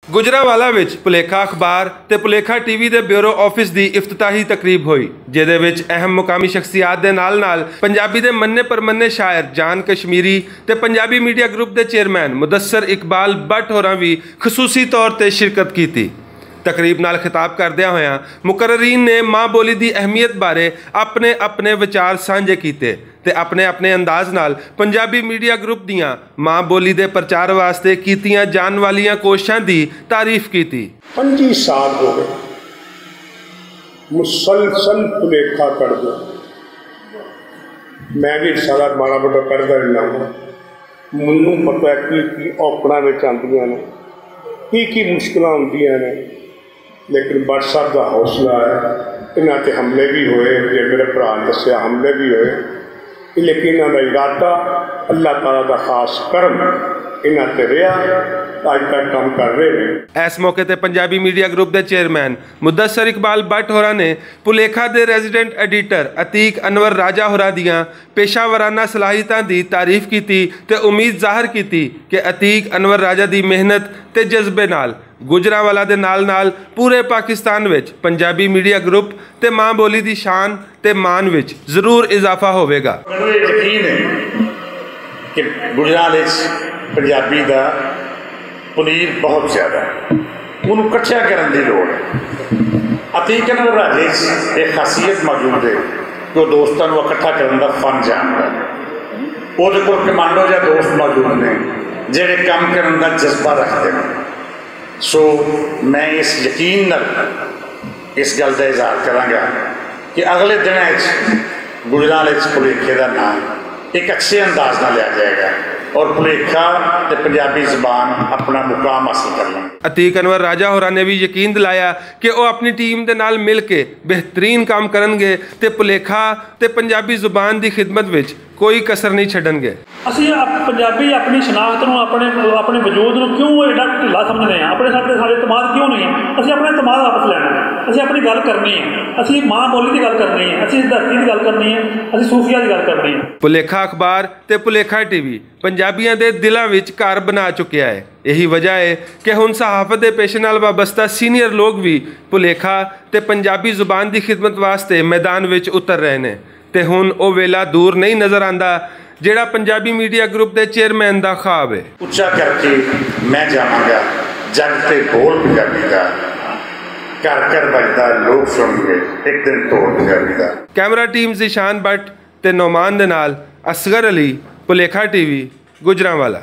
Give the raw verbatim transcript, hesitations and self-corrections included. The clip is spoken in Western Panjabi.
گجرانوالہ وچ پلیکھا اخبار تے پلیکھا ٹی وی دے بیورو آفس دی افتتاحی تقریب ہوئی، جہدے وچ اہم مقامی شخصیات دے نال نال پنجابی دے مننے پرمننے شاعر جان کشمیری تے پنجابی میڈیا گروپ دے چیئرمین مدثر اقبال بٹ ہوراں وی خصوصی طور تے شرکت کیتی۔ تقریب نال خطاب کردیاں ہویاں مقررین نے ماں بولی دی اہمیت بارے اپنے اپنے وچار سانجھے کیتے تے اپنے اپنے انداز نال پنجابی میڈیا گروپ دیاں ماں بولی دے پرچار واسطے کیتیاں جان والیاں کوششاں دی تعریف کیتی۔ پنجی سال ہو گئے مسلسل پلیکھا کر دو۔ میں بھی سارا ماڑا بڑا کردا رہنا ہوں۔ منوں پتہ ہے کی کی اوکڑاں وچ آندیاں نے، کی کی مشکلاں ہوندیاں نے، لیکن بٹ صاحب دا حوصلہ ہے۔ انہاں تے حملے بھی ہوئے، جے میرے بھرا نے دسیا حملے بھی ہوئے، لیکن انہاں دا ارادہ، اللہ تعالیٰ دا خاص کرم انہاں تے رہیا، اج تک کام کر رہے نے۔ اس موقع تے پنجابی میڈیا گروپ دے چیئرمین مدثر اقبال بٹ ہوراں نے پلیکھا دے ریزیڈنٹ ایڈیٹر عتیق انور راجہ ہوراں دیاں پیشہ ورانہ صلاحیتاں دی تعریف کیتی تے امید ظاہر کیتی کہ عتیق انور راجہ دی محنت تے جذبے نال گجرانوالہ دے نال نال پورے پاکستان وچ پنجابی میڈیا گروپ تے ماں بولی دی شان تے مان وچ ضرور اضافہ ہووے گا۔ مینوں یہ یقین ہے کہ گجرانوالے وچ پنجابی دا پلیز بہت زیادہ ہے۔ انہوں کٹھیا کرن دی لوڑ ہے۔ عتیق انور راجے وچ ایک خاصیت موجود ہے کہ وہ دوستاں نوں اکٹھا کرن دا فن جاندا ہے۔ وہ دے کول کمانڈو جا دوست موجود نے، جڑے کم کرن دا جذبہ رکھتے ہیں۔ سو میں اس یقین نال اس گل دا اظہار کراں گا کہ اگلے دناں وچ گجرانوالے وچ پلیکھے دا نام ایک اچھے انداز نال لیا جائے گا اور پلیکھا تے پنجابی زبان اپنا مقام حاصل کر لیں۔ عتیق انور راجہ ہوراں نے بھی یقین دلایا کہ وہ اپنی ٹیم دے نال مل کے بہترین کام کرن گے تے پلیکھا تے پنجابی زبان دی خدمت وچ کوئی کسر نہیں چھڈن گے۔ اسی اپ- پنجابی اپنی شناخت نوں، اپنے اپنے وجود نوں کیوں ایڈا ڈھیلا سمجھدے ہاں؟ اپنے ساتھ سارے اعتماد کیوں نہیں ہے؟ اسی اپنا اعتماد واپس لینا ہے۔ اسی اپنی گل کرنی ہے، اسی ماں بولی دی گل کرنی ہے، اسی اس دھرتی دی گل کرنی ہے، اسی صوفیہ دی گل کرنی ہے۔ پلیکھا اخبار تے پلیکھا ٹی وی پنجابیاں دے دلاں وچ گھر بنا چکیا ہے۔ یہی وجہ ہے کہ ہن صحافت دے پیشے نال وابستہ سینئر لوگ وی پلیکھا تے پنجابی زبان دی خدمت واسطے میدان وچ اتر رہے نے۔ تے ہن او ویلا دور نہیں نظر آندا جیڑا پنجابی میڈیا گروپ دے چیئرمین دا خواب ہے۔ اچا کر کے میں جاواں گا جگ تے بول پنجابی دا، گھر گھر بجدا لوگ سن گے ایک دن توڑ پنجابی دا۔ کیمرہ ٹیم ذیشان بٹ تے نعمان دے نال اصغر علی، پلیکھا ٹی وی، گجرانوالہ۔